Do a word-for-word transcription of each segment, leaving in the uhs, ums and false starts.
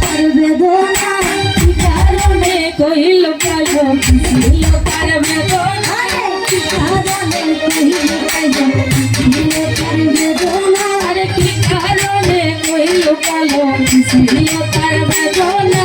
তার বেদনা কি কারণে কইল কালো, ছিল তার বেদনা কি কারণে কইল কালো, ছিল তার বেদনা। আরে কি কারণে কইল কালো, ছিল তার বেদনা।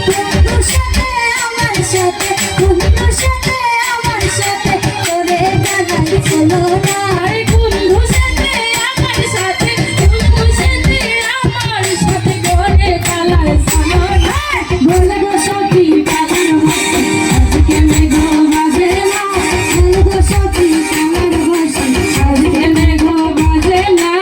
বন্ধুর সাথে আমার সাথে, বন্ধুর সাথে আমার সাথে করে বেড়াই চলো না। আরে বন্ধুর সাথে আমার সাথে, বন্ধুর সাথে আমার সাথে করে বেড়াই চলো না। বলবো সখী কালার বাঁশি, আজকে মেঘ বাজে না। বলবো সখী কালার বাঁশি, আজকে মেঘ বাজে না।